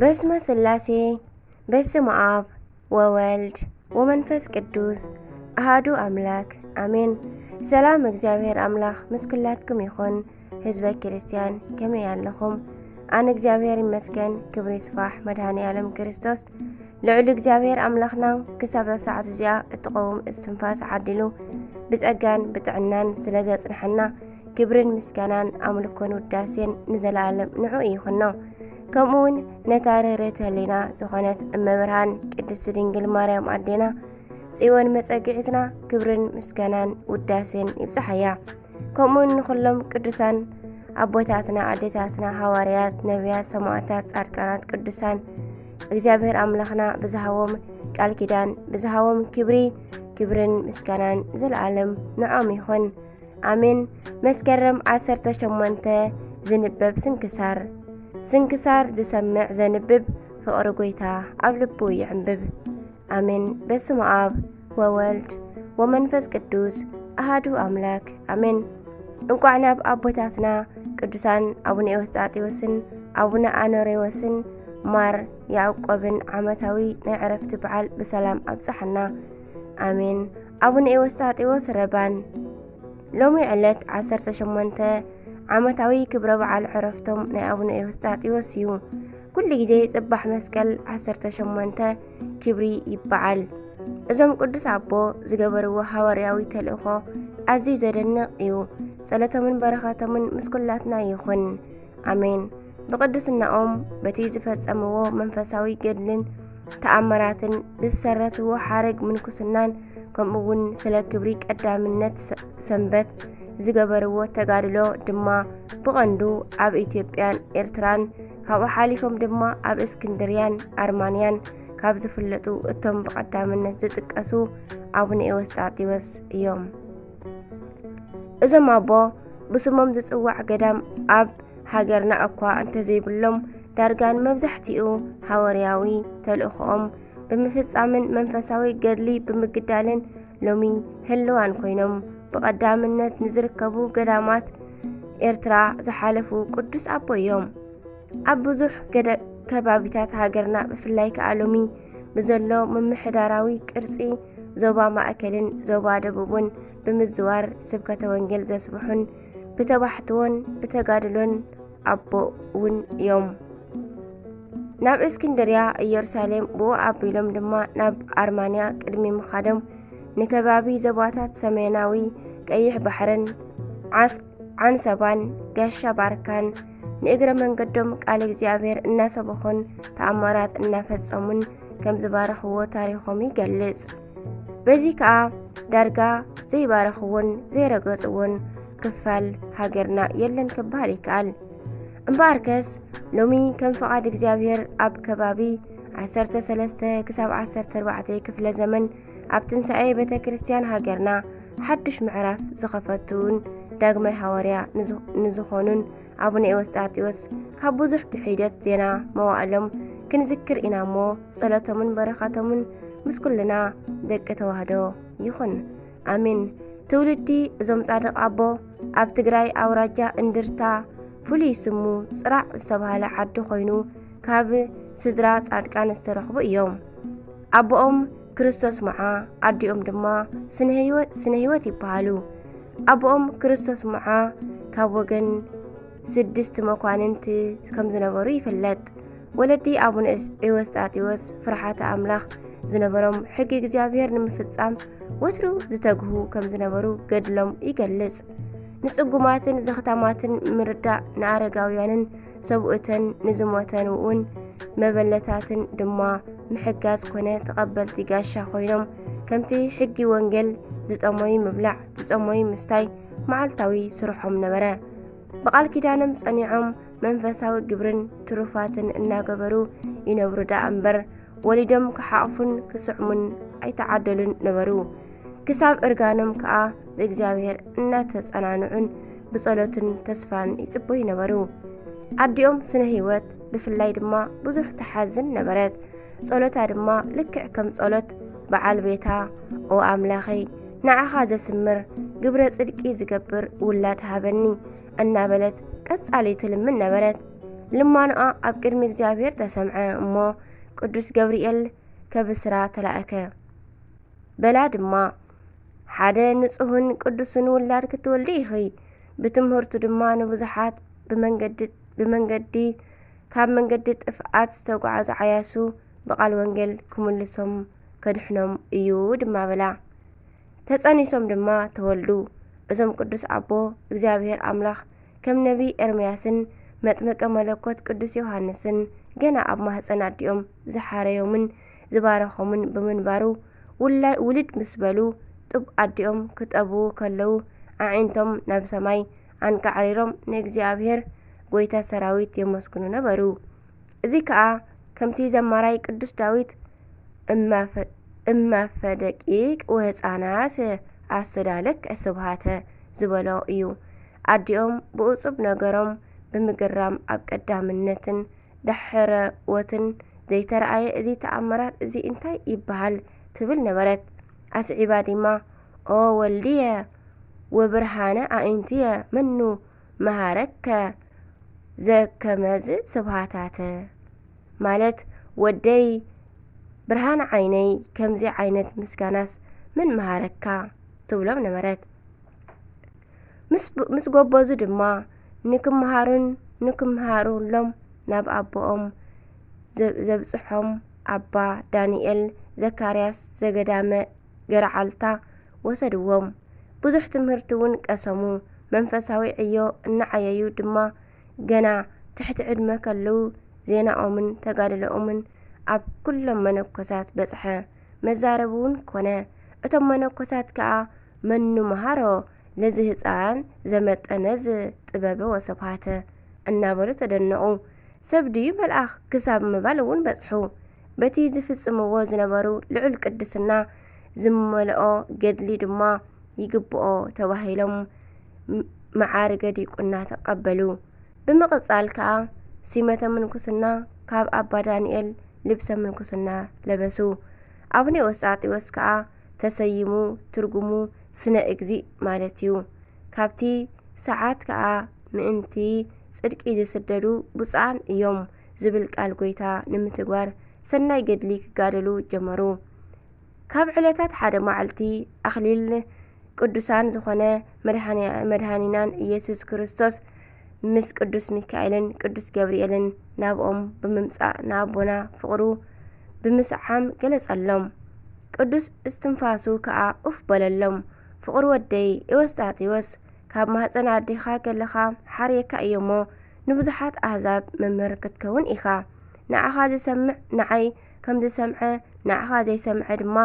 በስመ ስላሴ፣ በስመ ኣብ ወወልድ ወመንፈስ ቅዱስ ኣሃዱ ኣምላክ ኣሜን። ሰላም እግዚኣብሔር ኣምላክ ምስ ኩላትኩም ይኹን። ህዝበ ክርስትያን ከመይ ኣለኹም? ኣነ እግዚኣብሔር ይመስገን፣ ክብሪ ይስፋሕ መድኃኔ ዓለም ክርስቶስ። ልዑል እግዚኣብሔር ኣምላኽና ክሳብ እዛ ሰዓት እዚኣ እትቐውም እስትንፋስ ዓዲሉ ብጸጋን ብጥዕናን ስለ ዘጽንሐና ክብርን ምስጋናን ኣምልኮን ውዳሴን ንዘለኣለም ንዕኡ ይኹኖ። ከምኡ እውን ነታ ርህርህቲ ህሊና ዝኾነት እመብርሃን ቅድስቲ ድንግል ማርያም ኣዴና ጽዮን መጸግዒትና ክብርን ምስጋናን ውዳሴን ይብጽሓያ። ከምኡ እውን ንኹሎም ቅዱሳን ኣቦታትና፣ ኣዴታትና፣ ሃዋርያት፣ ነቢያት፣ ሰማዕታት፣ ጻድቃናት፣ ቅዱሳን እግዚኣብሔር ኣምላኽና ብዝሃቦም ቃል ኪዳን፣ ብዝሃቦም ክብሪ፣ ክብርን ምስጋናን ዘለኣለም ንዖም ይኹን። ኣሜን። መስከረም ዓሰርተ ሸሞንተ ዝንበብ ስንክሳር። ስንክሳር ዝሰምዕ ዘንብብ ፍቕሪ ጐይታ ኣብ ልቡ ይዕንብብ። ኣሜን። በስመ ኣብ ወወልድ ወመንፈስ ቅዱስ ኣሃዱ ኣምላክ ኣሜን። እንቋዕ ናብ ኣቦታትና ቅዱሳን ኣቡነ ኤዎስጣቴዎስን ኣቡነ ኣኖሬዎስን ማር ያዕቆብን ዓመታዊ ናይ ዕረፍቲ በዓል ብሰላም ኣብጽሓና። ኣሜን። ኣቡነ ኤዎስጣቴዎስ ረባን። ሎሚ ዕለት ዓሰርተ ሸሞንተ ዓመታዊ ክብረ በዓል ዕረፍቶም ናይ ኣቡነ ኤዎስጣቴዎስ እዩ። ኩሉ ግዜ ጽባሕ መስቀል ዓሰርተ ሸሞንተ ክብሪ ይበዓል። እዞም ቅዱስ ኣቦ ዝገበርዎ ሃዋርያዊ ተልእኾ ኣዝዩ ዘደንቕ እዩ። ጸሎቶምን በረኸቶምን ምስ ኩላትና ይኹን። ኣሜን። ብቅድስናኦም በቲ ዝፈጸምዎ መንፈሳዊ ገድልን ተኣምራትን ብዝሰረትዎ ሓረግ ምንኩስናን ከምኡ እውን ስለ ክብሪ ቀዳምነት ሰ-፣ ሰንበት ዝገበርዎ ተጋድሎ ድማ ብቐንዱ ኣብ ኢትዮጵያን ኤርትራን ካብኡ ሓሊፎም ድማ ኣብ እስክንድርያን ኣርማንያን ካብ ዝፍለጡ እቶም ብቐዳምነት ዝጥቀሱ ኣቡነ ኤዎስጣቴዎስ እዮም። እዞም ኣቦ ብስሞም ዝጽዋዕ ገዳም ኣብ ሃገርና እኳ እንተዘይብሎም ዳርጋ ንመብዛሕትኡ ሃዋርያዊ ተልእኾኦም ብምፍጻምን መንፈሳዊ ገድሊ ብምግዳልን ሎሚ ህልዋን ኮይኖም ብቐዳምነት ንዝርከቡ ገዳማት ኤርትራ ዝሓለፉ ቅዱስ ኣቦ እዮም። ኣብ ብዙሕ ገደ-፣ ከባቢታት ሃገርና ብፍላይ ከኣ ሎሚ ብዘሎ ምምሕዳራዊ ቅርጺ ዞባ ማእከልን ዞባ ደቡብን ብምዝዋር ስብከተ ወንጌል ዘስብሑን ብተባሕትዎን ብተጋድሎን ኣቦ እውን እዮም። ናብ እስክንድርያ፣ ኢየሩሳሌም፣ ብኡ ኣቢሎም ድማ ናብ ኣርማንያ ቅድሚ ምኻዶም ንከባቢ ዞባታት ሰሜናዊ ቀይሕ ባሕርን ዓስ-፣ ዓንሰባን ጋሻ ባርካን ንእግረ መንገዶም ቃል እግዚኣብሔር እናሰበኹን ተኣምራት እናፈጸሙን ከም ዝባረኽዎ ታሪኾም ይገልጽ። በዚ ከኣ ዳርጋ ዘይባረኽዎን ዘይረገጽዎን ክፋል ሃገርና የለን ክበሃል ይከኣል። እምበኣርከስ ሎሚ ከም ፍቓድ እግዚኣብሔር ኣብ ከባቢ ዓሰርተ ሰለስተ ክሳብ ዓሰርተ ኣርባዕተ ክፍለ ዘመን ኣብ ትንሳኤ ቤተ ክርስቲያን ሃገርና ሓድሽ ምዕራፍ ዝኸፈቱን ዳግማይ ሃዋርያ ንዝ-፣ ንዝኾኑን ኣቡነ ኤዎስጣቴዎስ ካብ ብዙሕ ብሒደት ዜና መዋእሎም ክንዝክር ኢና እሞ ጸሎቶምን በረኸቶምን ምስ ኩልና ደቂ ተዋህዶ ይኹን። ኣሜን። ትውልዲ እዞም ጻድቕ ኣቦ ኣብ ትግራይ ኣውራጃ እንድርታ ፍሉይ ስሙ ጽራዕ ዝተባህለ ዓዲ ኮይኑ ካብ ስድራ ጻድቃን ዝተረኽቡ እዮም። ኣቦኦም ክርስቶስ መዓ፣ ኣዲኦም ድማ ስነ ህይወት፣ ስነ ህይወት ይበሃሉ። ኣቦኦም ክርስቶስ መዓ ካብ ወገን ስድስቲ መኳንንቲ ከም ዝነበሩ ይፍለጥ። ወለዲ ኣቡነ ኤስ-፣ ኤዎስጣቴዎስ ፍርሓተ ኣምላኽ ዝነበሮም፣ ሕጊ እግዚኣብሔር ንምፍጻም ወትሩ ዝተግሁ ከም ዝነበሩ ገድሎም ይገልጽ። ንጽጉማትን ዘኽታማትን ምርዳእ፣ ንኣረጋውያንን ሰብኡተን ንዝሞተን እውን መበለታትን ድማ ምሕጋዝ ኮነ ተቐበልቲ ጋሻ ኮይኖም፣ ከምቲ ሕጊ ወንጌል ዝጠመዩ ምብላዕ፣ ዝጸመዩ ምስታይ መዓልታዊ ስርሖም ነበረ። ብቓል ኪዳኖም ጸኒዖም መንፈሳዊ ግብርን ትሩፋትን እናገበሩ ይነብሩ ደኣ እምበር፣ ወሊዶም ክሓቑፉን ክስዕሙን ኣይተዓደሉን ነበሩ። ክሳብ እርጋኖም ከኣ ብእግዚኣብሔር እናተጸናንዑን ብጸሎትን ተስፋን ይጽበዩ ነበሩ። ኣዲኦም ስነ ህይወት ብፍላይ ድማ ብዙሕ ትሓዝን ነበረት። ጸሎታ ድማ ልክዕ ከም ጸሎት በዓል ቤታ፣ "ኦ ኣምላኸይ፣ ንዓኻ ዘስምር፣ ግብረ ጽድቂ ዝገብር ውላድ ሃበኒ" እናበለት ቀጻሊ ትልምን ነበረት። ልማኖኣ ኣብ ቅድሚ እግዚኣብሔር ተሰምዐ እሞ ቅዱስ ገብርኤል ከብስራ ተላእከ። በላ ድማ፣ ሓደ ንጹሕን ቅዱስን ውላድ ክትወልዲ ኢኺ። ብትምህርቱ ድማ ንብዙሓት ብመንገዲ፣ ብመንገዲ፣ ካብ መንገዲ ጥፍኣት ዝተጓዓዙ ዓያሱ ብቓል ወንጌል ክምልሶም ከድሕኖም እዩ ድማ በላ። ተጸኒሶም ድማ ተወልዱ። እዞም ቅዱስ ኣቦ እግዚኣብሔር ኣምላኽ ከም ነቢይ ኤርምያስን መጥምቀ መለኮት ቅዱስ ዮሃንስን ገና ኣብ ማህፀን ኣዲኦም ዝሓረዮምን ዝባረኾምን ብምንባሩ፣ ውላ-፣ ውልድ ምስ በሉ ጡብ ኣዲኦም ክጠብዉ ከለዉ ኣዒንቶም ናብ ሰማይ ኣንቃዕሪሮም ንእግዚኣብሔር ጐይታ ሰራዊት የመስግኑ ነበሩ። እዚ ከኣ ከምቲ ዘማራይ ቅዱስ ዳዊት እማፈ-፣ እማፈ ደቂቅ ወህፃናት ኣስተዳለክ ስብሃተ ዝበሎ እዩ። ኣዲኦም ብእፁብ ነገሮም ብምግራም ኣብ ቀዳምነትን ዳሕረዎትን ዘይተረኣየ እዚ ተኣምራት እዚ እንታይ ይበሃል ትብል ነበረት። ኣስዒባ ድማ ኦ ወልድየ ወብርሃነ ኣዒንትየ መኑ መሃረከ ዘከመዝ ስብሃታተ ማለት ወደይ ብርሃን ዓይነይ ከምዚ ዓይነት ምስጋናስ መን መሃረካ ትብሎም ነበረት። ምስ፣ ምስ ጎበዙ ድማ ንክመሃሩን ንክመሃሩሎም ናብ ኣቦኦም ዘ-፣ ዘብጽሖም ኣባ ዳንኤል ዘካርያስ ዘገዳመ ገረዓልታ ወሰድዎም። ብዙሕ ትምህርቲ እውን ቀሰሙ። መንፈሳዊ ዕዮ እናዓየዩ ድማ ገና ትሕቲ ዕድመ ከለዉ ዜናኦምን ተጋድሎኦምን ኣብ ኩሎም መነኮሳት በጽሐ። መዛረቢ እውን ኮነ። እቶም መነኮሳት ከኣ መኑ መሃሮ ለዚ ህፃን ዘመጠነዝ ጥበበ ወስብሃተ እናበሉ ተደነቑ። ሰብ ድዩ መልኣኽ ክሳብ ምባል እውን በጽሑ። በቲ ዝፍጽምዎ ዝነበሩ ልዑል ቅድስና ዝመልኦ ገድሊ ድማ ይግብኦ ተባሂሎም ም-፣ መዓርገ ዲቁና ተቐበሉ። ብምቕጻል ከኣ ሲመተ ምንኩስና ካብ ኣባ ዳንኤል ልብሰ ምንኩስና ለበሱ። ኣቡነ ኤዎስጣቴዎስ ከኣ ተሰይሙ፣ ትርጉሙ ስነ እግዚእ ማለት እዩ። ካብቲ ሰዓት ከኣ ምእንቲ ጽድቂ ዝስደዱ ብፁዓን እዮም ዝብል ቃል ጐይታ ንምትግባር ሰናይ ገድሊ ክጋደሉ ጀመሩ። ካብ ዕለታት ሓደ መዓልቲ ኣኽሊል ቅዱሳን ዝኾነ መድሃኒ-፣ መድሃኒናን ኢየሱስ ክርስቶስ ምስ ቅዱስ ሚካኤልን ቅዱስ ገብርኤልን ናብኦም ብምምጻእ ንኣቦና ፍቕሩ ብምስዓም ገለጸሎም። ቅዱስ እስትንፋሱ ከኣ ኡፍ በለሎም። ፍቕሪ ወደይ ኤዎስጣቴዎስ፣ ካብ ማህጸን ኣዴኻ ከለኻ ሓርየካ እየ እሞ፣ ንብዙሓት ኣህዛብ መምህር ክትከውን ኢኻ። ንዓኻ ዝሰምዕ ንዓይ ከም ዝሰምዐ፣ ንዓኻ ዘይሰምዐ ድማ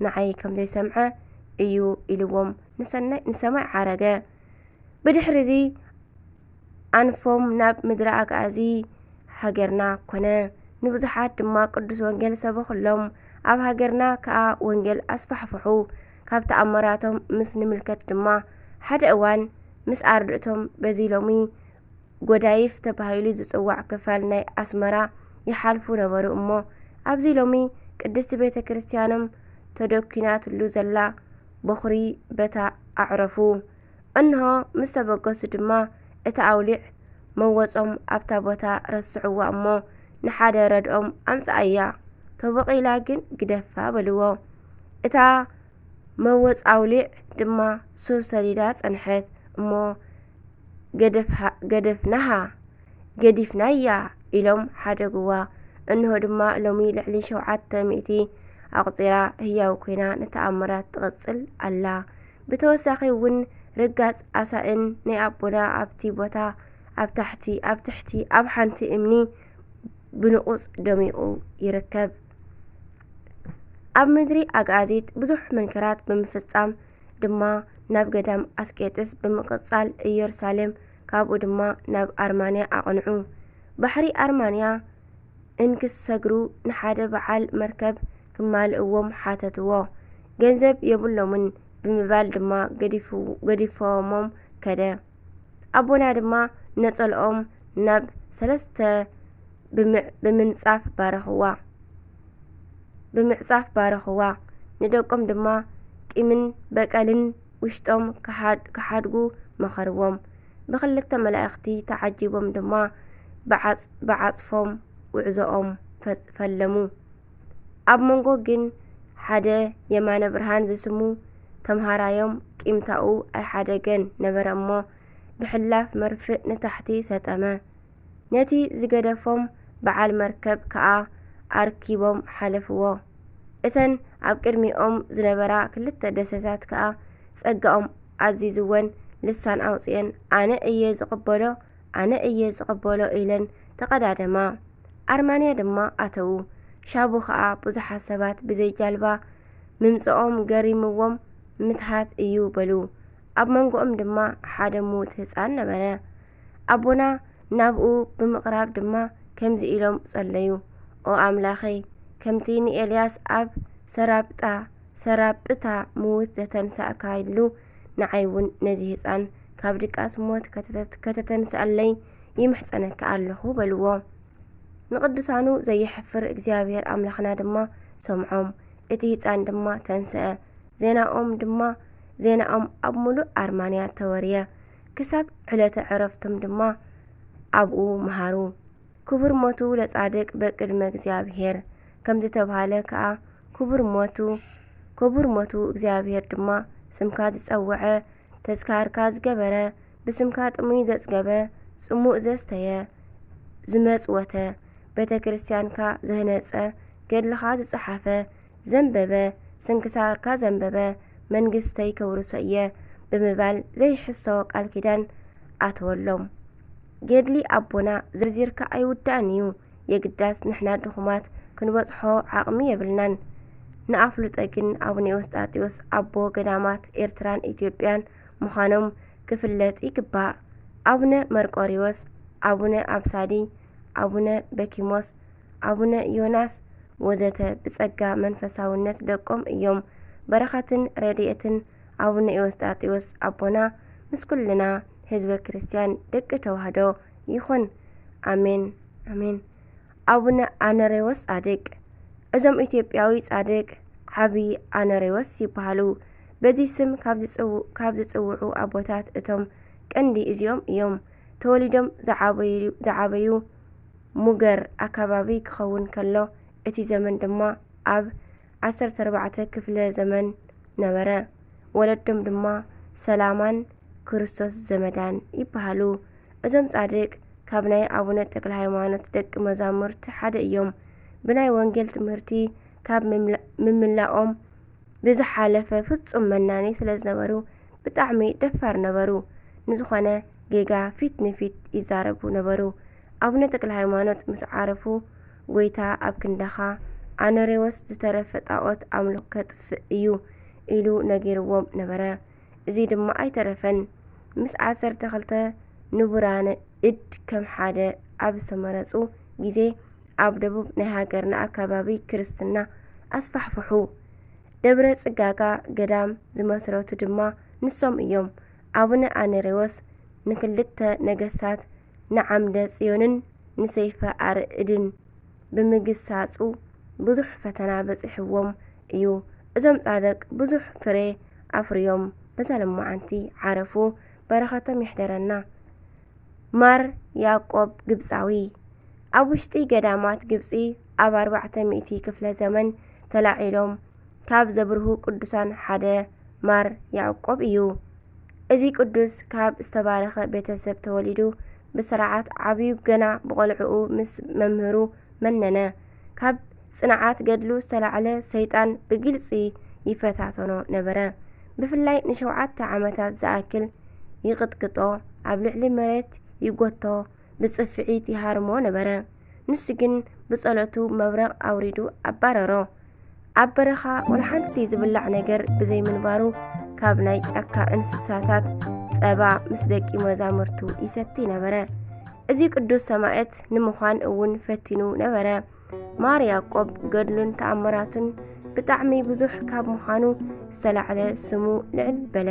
ንዓይ ከም ዘይሰምዐ እዩ ኢልዎም ንሰናይ-፣ ንሰማይ ዓረገ። ብድሕሪ እዚ ኣንፎም ናብ ምድረ ኣግኣዚ ሃገርና ኮነ። ንብዙሓት ድማ ቅዱስ ወንጌል ሰበኹሎም። ኣብ ሃገርና ከኣ ወንጌል ኣስፋሕፍሑ። ካብ ተኣምራቶም ምስ ንምልከት ድማ፣ ሓደ እዋን ምስ ኣርድእቶም በዚ ሎሚ ጎዳይፍ ተባሂሉ ዝጽዋዕ ክፋል ናይ ኣስመራ ይሓልፉ ነበሩ እሞ፣ ኣብዚ ሎሚ ቅድስቲ ቤተ ክርስቲያኖም ተደኲናትሉ ዘላ ቦኽሪ በታ ኣዕረፉ። እንሆ ምስ ተበገሱ ድማ፣ እታ ኣውሊዕ መወጾም ኣብታ ቦታ ረስዕዋ እሞ፣ ንሓደ ረድኦም ኣምጽኣያ። ተቦቒላ ግን ግደፋ በልዎ። እታ መወጽ ኣውሊዕ ድማ ሱር ሰዲዳ ጸንሐት እሞ፣ ገደፍሃ-፣ ገደፍናሃ፣ ገዲፍናያ ኢሎም ሓደግዋ። እንሆ ድማ ሎሚ ልዕሊ ሸውዓተ ሚእቲ ኣቑጺራ ህያው ኮይና ንተኣምራት ትቕጽል ኣላ። ብተወሳኺ እውን ርጋጽ ኣሳእን ናይ ኣቦና ኣብቲ ቦታ ኣብ ታሕቲ፣ ኣብ ትሕቲ፣ ኣብ ሓንቲ እምኒ ብንቑጽ ደሚቑ ይርከብ። ኣብ ምድሪ ኣግኣዚት ብዙሕ መንክራት ብምፍጻም ድማ ናብ ገዳም ኣስቄጥስ ብምቕጻል ኢየሩሳሌም፣ ካብኡ ድማ ናብ ኣርማንያ ኣቕንዑ። ባሕሪ ኣርማንያ እንክሰግሩ ንሓደ በዓል መርከብ ክማልእዎም ሓተትዎ። ገንዘብ የብሎምን ብምባል ድማ ገዲፉ-፣ ገዲፎሞም ከደ። ኣቦና ድማ ነጸልኦም ናብ ሰለስተ ብምዕ-፣ ብምንጻፍ ባረኽዋ፣ ብምዕጻፍ ባረኽዋ። ንደቆም ድማ ቂምን በቀልን ውሽጦም ክሓድ-፣ ክሓድጉ መኸርዎም። ብኽልተ መላእኽቲ ተዓጂቦም ድማ ብዓጽፎም ውዕዞኦም ፈለሙ። ኣብ መንጎ ግን ሓደ የማነ ብርሃን ዝስሙ ተምሃራዮም ቂምታኡ ኣይሓደገን ነበረ እሞ ብሕላፍ መርፍእ ንታሕቲ ሰጠመ። ነቲ ዝገደፎም በዓል መርከብ ከኣ ኣርኪቦም ሓለፍዎ። እተን ኣብ ቅድሚኦም ዝነበራ ክልተ ደሴታት ከኣ ጸጋኦም ኣዚዝወን ልሳን ኣውጺኤን ኣነ እየ ዝቕበሎ ኣነ እየ ዝቕበሎ ኢለን ተቐዳደማ። ኣርማንያ ድማ ኣተዉ። ሻቡ ኸኣ ብዙሓት ሰባት ብዘይ ጃልባ ምምጽኦም ገሪምዎም ምትሃት እዩ በሉ። ኣብ መንጎኦም ድማ ሓደ ምዉት ህጻን ነበረ። ኣቦና ናብኡ ብምቕራብ ድማ ከምዚ ኢሎም ጸለዩ፣ ኦ ኣምላኸይ፣ ከምቲ ንኤልያስ ኣብ ሰራብጣ ሰራብታ ምዉት ዘተንሳእካሉ ንዓይ እውን ነዚ ህጻን ካብ ድቃስ ሞት ከተተንስኣለይ ይምሕጸነካ ኣለኹ በልዎ። ንቕዱሳኑ ዘየሕፍር እግዚኣብሔር ኣምላኽና ድማ ሰምዖም። እቲ ህጻን ድማ ተንስአ። ዜናኦም ድማ ዜናኦም ኣብ ሙሉእ ኣርማንያ ተወርየ። ክሳብ ዕለተ ዕረፍቶም ድማ ኣብኡ መሃሩ። ክቡር ሞቱ ለጻድቅ በቅድመ እግዚኣብሔር ከም ዝተባህለ ከኣ ክቡር ሞቱ ክቡር ሞቱ እግዚኣብሔር ድማ ስምካ ዝጸውዐ ተዝካርካ ዝገበረ ብስምካ ጥሙይ ዘጽገበ ጽሙእ ዘስተየ ዝመጽወተ ቤተ ክርስቲያንካ ዘህነጸ ገድልኻ ዝጸሓፈ ዘንበበ ስንክሳርካ ዘንበበ መንግስተይ ከውርሶ እየ ብምባል ዘይሕሰዎ ቃል ኪዳን ኣተወሎም። ገድሊ ኣቦና ዘርዚርካ ኣይውዳእን እዩ። የግዳስ ንሕና ድኹማት ክንበጽሖ ዓቕሚ የብልናን። ንኣፍልጦ ግን ኣቡነ ኤዎስጣቴዎስ ኣቦ ገዳማት ኤርትራን ኢትዮጵያን ምዃኖም ክፍለጥ ይግባእ። ኣቡነ መርቆሪዎስ፣ ኣቡነ ኣብሳዲ፣ ኣቡነ በኪሞስ፣ ኣቡነ ዮናስ ወዘተ ብጸጋ መንፈሳውነት ደቆም እዮም። በረኸትን ረድኤትን ኣቡነ ኤዎስጣቴዎስ ኣቦና ምስ ኩልና ህዝበ ክርስቲያን ደቂ ተዋህዶ ይኹን። ኣሜን ኣሜን። ኣቡነ ኣነሬዎስ ጻድቅ። እዞም ኢትዮጵያዊ ጻድቅ ዓቢ ኣነሬዎስ ይበሃሉ። በዚ ስም ካብ ዝጽውዑ ኣቦታት እቶም ቀንዲ እዚኦም እዮም። ተወሊዶም ዝዓበዩ ሙገር ኣካባቢ ክኸውን ከሎ እቲ ዘመን ድማ ኣብ ዓሰርተ ኣርባዕተ ክፍለ ዘመን ነበረ። ወለዶም ድማ ሰላማን ክርስቶስ ዘመዳን ይበሃሉ። እዞም ጻድቅ ካብ ናይ ኣቡነ ተክለ ሃይማኖት ደቂ መዛሙርቲ ሓደ እዮም። ብናይ ወንጌል ትምህርቲ ካብ ምምላኦም ብዝሓለፈ ፍጹም መናኒ ስለ ዝነበሩ ብጣዕሚ ደፋር ነበሩ። ንዝኾነ ጌጋ ፊት ንፊት ይዛረቡ ነበሩ። ኣቡነ ተክለ ሃይማኖት ምስ ዓረፉ ጎይታ ኣብ ክንዳኻ ኣነሬዎስ ዝተረፈ ጣዖት ኣምልኾ ከጥፍእ እዩ ኢሉ ነጊርዎም ነበረ። እዚ ድማ ኣይተረፈን። ምስ ዓሰርተ ክልተ ንቡራነ እድ ከም ሓደ ኣብ ዝተመረጹ ግዜ ኣብ ደቡብ ናይ ሃገርና ኣካባቢ ክርስትና ኣስፋሕፍሑ። ደብረ ጽጋጋ ገዳም ዝመስረቱ ድማ ንሶም እዮም። ኣቡነ ኣነሬዎስ ንክልተ ነገስታት ንዓምደ ጽዮንን ንሰይፈ ኣርዕድን ብምግሳጹ ብዙሕ ፈተና በጺሕዎም እዩ። እዞም ጻድቅ ብዙሕ ፍሬ ኣፍርዮም በዛ ለማዓንቲ ዓረፉ። በረኸቶም ይሕደረና። ማር ያዕቆብ ግብጻዊ ኣብ ውሽጢ ገዳማት ግብጺ ኣብ ኣርባዕተ ሚእቲ ክፍለ ዘመን ተላዒሎም ካብ ዘብርሁ ቅዱሳን ሓደ ማር ያዕቆብ እዩ። እዚ ቅዱስ ካብ ዝተባረኸ ቤተሰብ ተወሊዱ ብስርዓት ዓብዩ ገና ብቆልዕኡ ምስ መምህሩ መነነ። ካብ ጽንዓት ገድሉ ዝተላዕለ ሰይጣን ብግልጺ ይፈታተኖ ነበረ። ብፍላይ ንሸውዓተ ዓመታት ዝኣክል ይቕጥቅጦ፣ ኣብ ልዕሊ መሬት ይጎቶ፣ ብጽፍዒት ይሃርሞ ነበረ። ንሱ ግን ብጸሎቱ መብረቕ ኣውሪዱ ኣባረሮ። ኣብ በረኻ ወላ ሓንቲ ዝብላዕ ነገር ብዘይምንባሩ ካብ ናይ ጫካ እንስሳታት ጸባ ምስ ደቂ መዛሙርቱ ይሰቲ ነበረ። እዚ ቅዱስ ሰማዕት ንምዃን እውን ፈቲኑ ነበረ። ማር ያዕቆብ ገድሉን ተኣምራቱን ብጣዕሚ ብዙሕ ካብ ምዃኑ ዝተላዕለ ስሙ ልዕል በለ።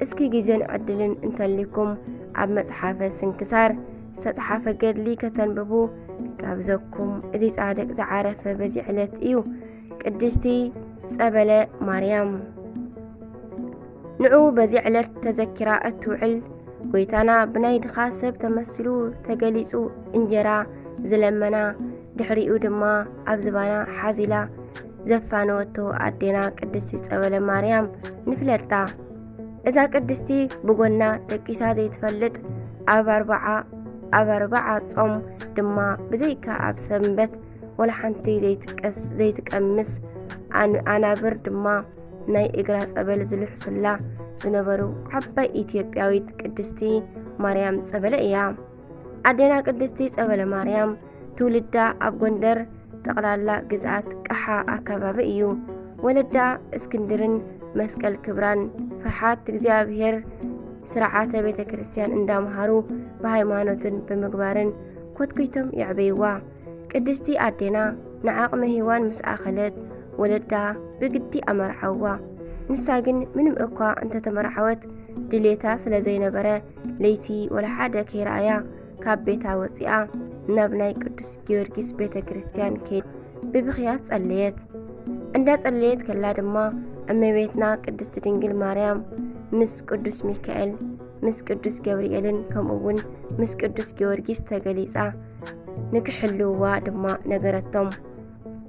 እስኪ ግዜን ዕድልን እንተልይኩም ኣብ መጽሓፈ ስንክሳር ዝተጽሓፈ ገድሊ ከተንብቡ ጋብዘኩም። እዚ ጻድቅ ዝዓረፈ በዚ ዕለት እዩ። ቅድስቲ ጸበለ ማርያም። ንዑ በዚ ዕለት ተዘኪራ እትውዕል ጎይታና ብናይ ድኻ ሰብ ተመሲሉ ተገሊጹ እንጀራ ዝለመና፣ ድሕሪኡ ድማ ኣብ ዝባና ሓዚላ ዘፋነወቶ ኣዴና ቅድስቲ ጸበለ ማርያም ንፍለጣ። እዛ ቅድስቲ ብጎና ደቂሳ ዘይትፈልጥ፣ ኣብ ኣርባዓ ኣብ ኣርባዓ ጾም ድማ ብዘይካ ኣብ ሰንበት ወላ ሓንቲ ዘይትቀስ ዘይትቀምስ፣ ኣን- ኣናብር ድማ ናይ እግራ ጸበል ዝልሕሱላ ዝነበሩ ዓባይ ኢትዮጵያዊት ቅድስቲ ማርያም ጸበለ እያ። ኣዴና ቅድስቲ ጸበለ ማርያም ትውልዳ ኣብ ጎንደር ጠቕላላ ግዝኣት ቃሓ ኣካባቢ እዩ። ወለዳ እስክንድርን መስቀል ክብራን ፍርሓት እግዚኣብሔር፣ ስርዓተ ቤተ ክርስቲያን እንዳምሃሩ ብሃይማኖትን ብምግባርን ኮትኩይቶም የዕበይዋ። ቅድስቲ ኣዴና ንዓቕመ ሄዋን ምስ ኣኸለት ወለዳ ብግዲ ኣመርዓዋ። ንሳ ግን ምንም እኳ እንተተመርዓወት ድሌታ ስለ ዘይነበረ ለይቲ ወላ ሓደ ከይረኣያ ካብ ቤታ ወፂኣ ናብ ናይ ቅዱስ ጊዮርጊስ ቤተ ክርስቲያን ከይዳ ብብኽያት ጸለየት። እንዳ ጸለየት ከላ ድማ እመቤትና ቅድስቲ ድንግል ማርያም ምስ ቅዱስ ሚካኤል ምስ ቅዱስ ገብርኤልን ከምኡ እውን ምስ ቅዱስ ጊዮርጊስ ተገሊጻ ንክሕልውዋ ድማ ነገረቶም።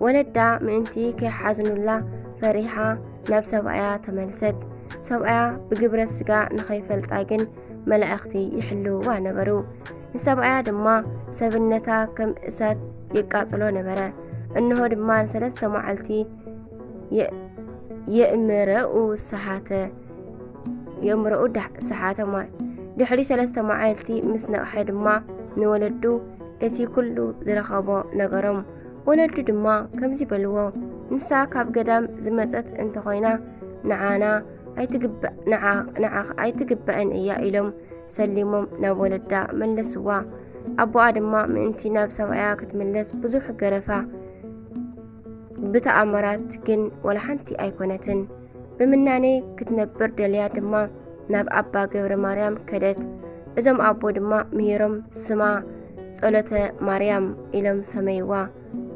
ወለዳ ምእንቲ ከይሓዝኑላ ፈሪሓ ናብ ሰብኣያ ተመልሰት። ሰብኣያ ብግብረ ስጋ ንኸይፈልጣ ግን መላእኽቲ ይሕልውዋ ነበሩ። ንሰብኣያ ድማ ሰብነታ ከም እሳት የቃጽሎ ነበረ። እንሆ ድማ ንሰለስተ መዓልቲ የ- የእምረኡ ሰሓተ የእምረኡ ዳሕ- ሰሓተ ማይ ድሕሪ ሰለስተ መዓልቲ ምስ ነቕሐ ድማ ንወለዱ እቲ ኩሉ ዝረኸቦ ነገሮም። ወለዱ ድማ ከምዚ በልዎ፣ ንሳ ካብ ገዳም ዝመጸት እንተኾይና ንዓና ኣይትግባእ- ንዓ- ንዓኽ ኣይትግባእን እያ ኢሎም ሰሊሞም ናብ ወለዳ መለስዋ። ኣቦኣ ድማ ምእንቲ ናብ ሰብኣያ ክትምለስ ብዙሕ ገረፋ። ብተኣምራት ግን ወላ ሓንቲ ኣይኮነትን። ብምናኔ ክትነብር ደልያ ድማ ናብ ኣባ ገብረ ማርያም ከደት። እዞም ኣቦ ድማ ምሂሮም ስማ ጸሎተ ማርያም ኢሎም ሰመይዋ።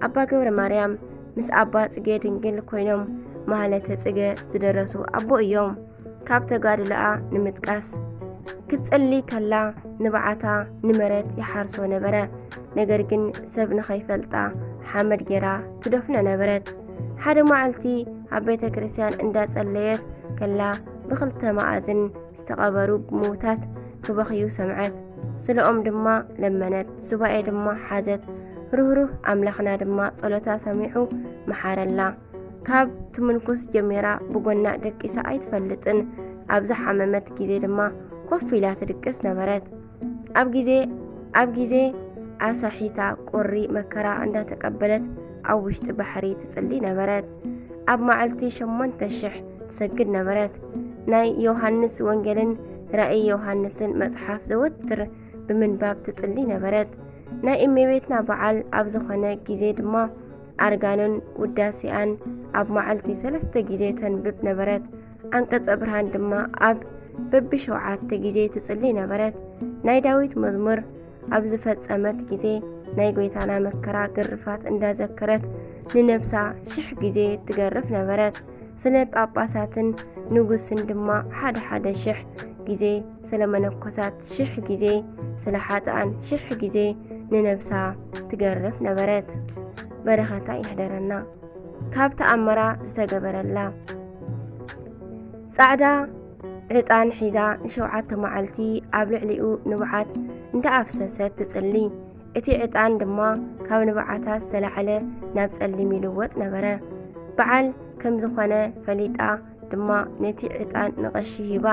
ኣባ ገብረ ማርያም ምስ ኣባ ጽጌ ድንግል ኮይኖም ማህለተ ጽገ ዝደረሱ ኣቦ እዮም። ካብ ተጋድሎኣ ንምጥቃስ፣ ክትጽሊ ከላ ንብዓታ ንመሬት ይሓርሶ ነበረ። ነገር ግን ሰብ ንኸይፈልጣ ሓመድ ጌራ ትደፍኖ ነበረት። ሓደ መዓልቲ ኣብ ቤተ ክርስቲያን እንዳጸለየት ከላ ብኽልተ መኣዝን ዝተቐበሩ ምዉታት ክበኽዩ ሰምዐት። ስለኦም ድማ ለመነት፣ ሱባኤ ድማ ሓዘት። ርህሩህ ኣምላኽና ድማ ጸሎታ ሰሚዑ መሓረላ። ካብ ትምንኩስ ጀሚራ ብጎና ደቂሳ ኣይትፈልጥን። ኣብ ዝሓመመት ግዜ ድማ ኮፍ ኢላ ትድቅስ ነበረት። ኣብ ግዜ ኣብ ግዜ ኣሳሒታ ቁሪ መከራ እንዳተቀበለት ኣብ ውሽጢ ባሕሪ ትጽሊ ነበረት። ኣብ መዓልቲ ሸሞንተ ሽሕ ትሰግድ ነበረት። ናይ ዮሃንስ ወንጌልን ራእይ ዮሃንስን መጽሓፍ ዘወትር ብምንባብ ትጽሊ ነበረት። ናይ እመቤትና በዓል ኣብ ዝኾነ ግዜ ድማ ኣርጋኖን ውዳሴኣን ኣብ መዓልቲ ሰለስተ ግዜ ተንብብ ነበረት። ኣንቀጸ ብርሃን ድማ ኣብ በብሸውዓተ ግዜ ትጽሊ ነበረት። ናይ ዳዊት መዝሙር ኣብ ዝፈጸመት ግዜ ናይ ጎይታና መከራ ግርፋት እንዳዘከረት ንነብሳ ሽሕ ግዜ ትገርፍ ነበረት። ስለ ጳጳሳትን ንጉስን ድማ ሓደ ሓደ ሽሕ ግዜ፣ ስለ መነኮሳት ሽሕ ግዜ፣ ስለ ሓጥኣን ሽሕ ግዜ ንነብሳ ትገርፍ ነበረት። በረኸታ ይሕደረና። ካብ ተኣምራ ዝተገበረላ ጻዕዳ ዕጣን ሒዛ ንሸውዓተ መዓልቲ ኣብ ልዕሊኡ ንብዓት እንዳኣፍሰሰት ትጽሊ። እቲ ዕጣን ድማ ካብ ንብዓታ ዝተላዕለ ናብ ጸሊም ይልወጥ ነበረ። በዓል ከም ዝኾነ ፈሊጣ ድማ ነቲ ዕጣን ንቐሺ ሂባ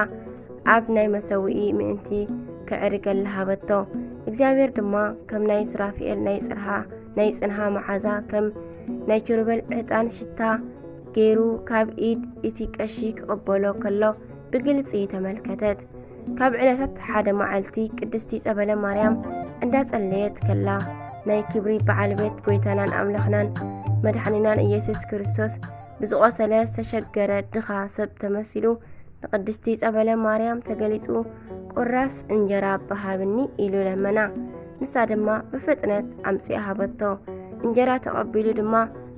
ኣብ ናይ መሰውኢ ምእንቲ ከዕርገላ ሃበቶ። እግዚኣብሔር ድማ ከም ናይ ሱራፊኤል ናይ ጽርሃ ናይ ጽንሃ መዓዛ ከም ናይ ኪሩቤል ዕጣን ሽታ ገይሩ ካብ ኢድ እቲ ቀሺ ክቕበሎ ከሎ ብግልጺ ተመልከተት። ካብ ዕለታት ሓደ መዓልቲ ቅድስቲ ጸበለ ማርያም እንዳጸለየት ከላ ናይ ክብሪ በዓል ቤት ጎይታናን ኣምላኽናን መድሓኒናን ኢየሱስ ክርስቶስ ብዝቖሰለ ዝተሸገረ ድኻ ሰብ ተመሲሉ ንቅድስቲ ጸበለ ማርያም ተገሊጹ ቁራስ እንጀራ በሃብኒ ኢሉ ለመና። ንሳ ድማ ብፍጥነት ኣምጺኣ ሃበቶ። እንጀራ ተቐቢሉ ድማ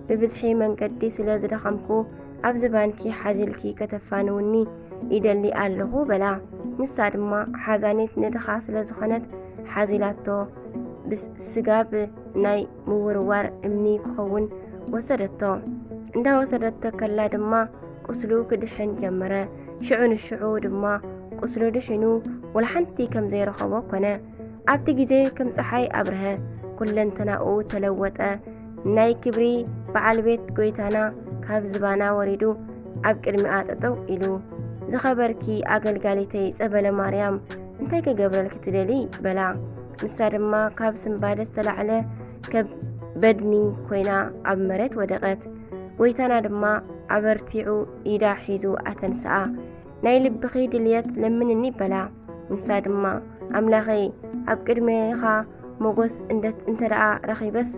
ብብዝሒ መንገዲ ስለ ዝደኸምኩ ኣብዚ ባንኪ ሓዚልኪ ከተፋንውኒ ይደሊ ኣለኹ በላ። ንሳ ድማ ሓዛኒት ንድኻ ስለ ዝኾነት ሓዚላቶ። ብስጋብ ናይ ምውርዋር እምኒ ክኸውን ወሰደቶ። እንዳወሰደቶ ከላ ድማ ቁስሉ ክድሕን ጀመረ። ሽዑ ንሽዑ ድማ ቁስሉ ድሒኑ ወላ ሓንቲ ከም ዘይረኸቦ ኮነ። ኣብቲ ግዜ ከም ጸሓይ ኣብርሀ፣ ኩለንተናኡ ተለወጠ። ናይ ክብሪ በዓል ቤት ጎይታና ካብ ዝባና ወሪዱ ኣብ ቅድሚኣ ጠጠው ኢሉ፣ "ዝኸበርኪ ኣገልጋሊተይ ጸበለ ማርያም፣ እንታይ ክገብረልኪ ትደሊ?" በላ። ንሳ ድማ ካብ ስንባደ ዝተላዕለ ከብ በድኒ ኮይና ኣብ መሬት ወደቐት። ጎይታና ድማ ኣበርቲዑ ኢዳ ሒዙ ኣተንስኣ። "ናይ ልብኺ ድልየት ለምንኒ" በላ። ንሳ ድማ፣ "ኣምላኸይ፣ ኣብ ቅድሜኻ ሞገስ እንደ-፣ እንተ ደኣ ረኺበስ፣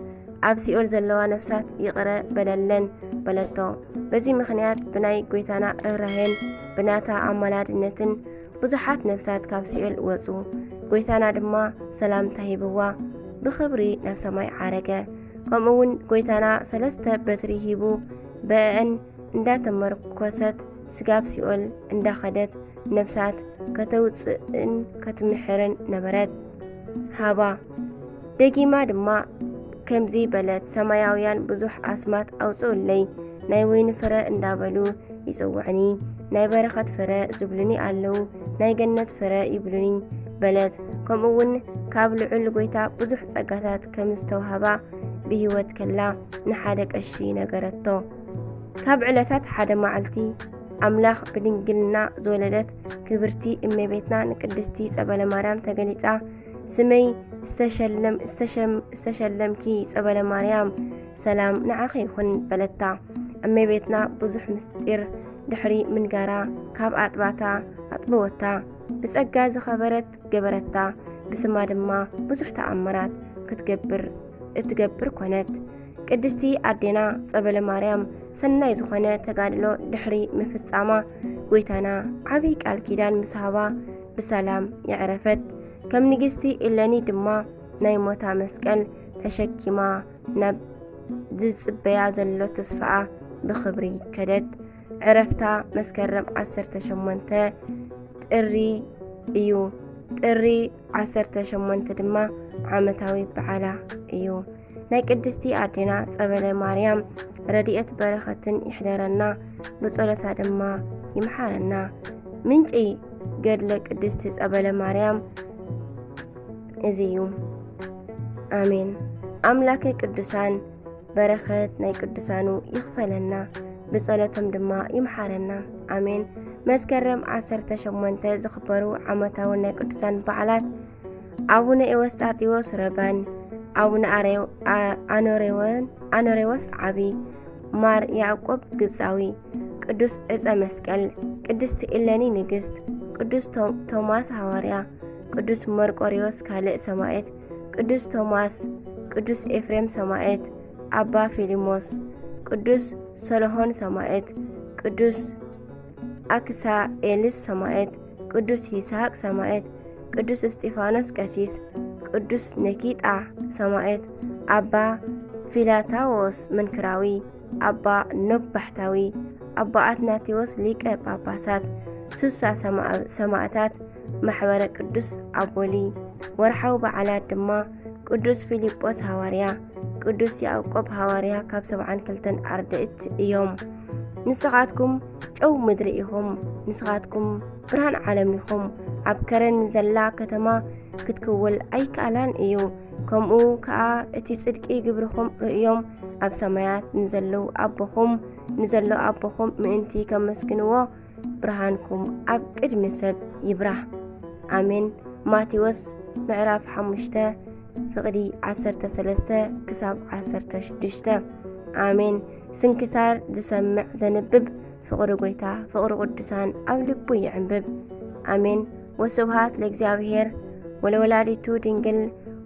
ኣብ ሲኦል ዘለዋ ነፍሳት ይቕረ በለለን" በለቶ። በዚ ምኽንያት ብናይ ጎይታና ርህራሄን ብናታ ኣማላድነትን ብዙሓት ነፍሳት ካብ ሲኦል ወጹ። ጎይታና ድማ ሰላምታ ሂብዋ ብኽብሪ ናብ ሰማይ ዓረገ። ከምኡ እውን ጎይታና ሰለስተ በትሪ ሂቡ ብአን እንዳተመርኮሰት ስጋብ ሲኦል እንዳኸደት ነፍሳት ከተውፅእን ከትምሕርን ነበረት። ሃባ ደጊማ ድማ ከምዚ በለት፣ "ሰማያውያን ብዙሕ ኣስማት ኣውፅኡለይ፣ ናይ ወይኒ ፍረ እንዳበሉ ይፅውዕኒ፣ ናይ በረኸት ፍረ ዝብሉኒ ኣለዉ፣ ናይ ገነት ፍረ" ይብሉኒ በለት። ከምኡ እውን ካብ ልዑል ጎይታ ብዙሕ ጸጋታት ከም ዝተዋህባ ብህይወት ከላ ንሓደ ቀሺ ነገረቶ። ካብ ዕለታት ሓደ መዓልቲ ኣምላኽ ብድንግልና ዝወለደት ክብርቲ እመቤትና ንቅድስቲ ጸበለ ማርያም ተገሊጻ፣ "ስመይ ዝተሸለም-፣ ዝተሸም-፣ ዝተሸለምኪ ጸበለ ማርያም፣ ሰላም ንዓኺ ይኹን" በለታ። እመቤትና ብዙሕ ምስጢር ድሕሪ ምንጋራ ካብ ኣጥባታ ኣጥበወታ። ብጸጋ ዝኸበረት ገበረታ። ብስማ ድማ ብዙሕ ተኣምራት ክትገብር፣ እትገብር ኮነት። ቅድስቲ ኣዴና ጸበለ ማርያም ሰናይ ዝኾነ ተጋድሎ ድሕሪ ምፍጻማ፣ ጎይታና ዓቢ ቃል ኪዳን ምስ ሃባ ብሰላም የዕረፈት። ከም ንግስቲ እለኒ ድማ ናይ ሞታ መስቀል ተሸኪማ ናብ ዝጽበያ ዘሎ ተስፋኣ ብኽብሪ ከደት። ዕረፍታ መስከረም ዓሰርተ ሸሞንተ ጥሪ እዩ። ጥሪ ዓሰርተ ሸሞንተ ድማ ዓመታዊ በዓላ እዩ። ናይ ቅድስቲ ኣዴና ጸበለ ማርያም ረድኤት በረኸትን ይሕደረና፣ ብጸሎታ ድማ ይምሓረና። ምንጪ ገድለ ቅድስቲ ጸበለ ማርያም እዚ እዩ። ኣሜን። ኣምላከ ቅዱሳን በረኸት ናይ ቅዱሳኑ ይኽፈለና፣ ብጸሎቶም ድማ ይምሓረና። ኣሜን። መስከረም ዓሰርተ ሸሞንተ ዝኽበሩ ዓመታዊ ናይ ቅዱሳን በዓላት ኣቡነ ኤዎስጣቴዎስ ረባን፣ ኣቡነ ኣሬ-፣ ኣ-፣ ኣኖሬዎን-፣ ኣኖሬዎስ ዓቢ፣ ማር ያዕቆብ ግብጻዊ፣ ቅዱስ ዕጸ መስቀል፣ ቅድስቲ እሌኒ ንግስት፣ ቅዱስ ቶ-፣ ቶማስ ሃዋርያ፣ ቅዱስ መርቆሪዎስ ካልእ ሰማዕት፣ ቅዱስ ቶማስ፣ ቅዱስ ኤፍሬም ሰማዕት፣ ኣባ ፊሊሞስ፣ ቅዱስ ሰሎሆን ሰማዕት፣ ቅዱስ ኣክሳኤልስ ሰማዕት፣ ቅዱስ ይስሐቅ ሰማዕት፣ ቅዱስ እስጢፋኖስ ቀሲስ፣ ቅዱስ ነኪጣ ሰማዕት፣ ኣባ ፊላታዎስ መንክራዊ፣ ኣባ ኖብ ባሕታዊ፣ ኣባ ኣትናቴዎስ ሊቀ ጳጳሳት፣ ሱሳ ሰማ-፣ ሰማዕታት ማሕበረ ቅዱስ ኣቦሊ። ወርሓዊ በዓላት ድማ ቅዱስ ፊልጶስ ሃዋርያ፣ ቅዱስ ያዕቆብ ሃዋርያ ካብ ሰብዓን ክልተን ኣርድእት እዮም። ንስኻትኩም ጨው ምድሪ ኢኹም፣ ንስኻትኩም ብርሃን ዓለም ኢኹም። ኣብ ከረን ዘላ ከተማ ክትክውል ኣይከኣላን እዩ። ከምኡ ከኣ እቲ ጽድቂ ግብርኹም ርእዮም፣ ኣብ ሰማያት ንዘለዉ ኣቦኹም፣ ንዘሎ ኣቦኹም ምእንቲ ከመስግንዎ፣ ብርሃንኩም ኣብ ቅድሚ ሰብ ይብራህ። ኣሜን። ማቴዎስ ምዕራፍ ሓሙሽተ ፍቕዲ ዓሰርተ ሰለስተ ክሳብ ዓሰርተ ሽዱሽተ። ኣሜን። ስንክሳር ዝሰምዕ ዘንብብ ፍቕሪ ጎይታ፣ ፍቕሪ ቅዱሳን ኣብ ልቡ ይዕንብብ። ኣሜን። ወስብሃት ለእግዚኣብሔር ወለወላዲቱ ድንግል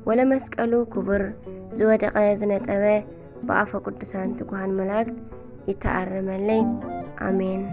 ወለመስቀሉ ክቡር። ዝወደቐ ዝነጠበ ብኣፈ ቅዱሳን ትጉሃን መላእክት ይተኣረመለይ። ኣሜን።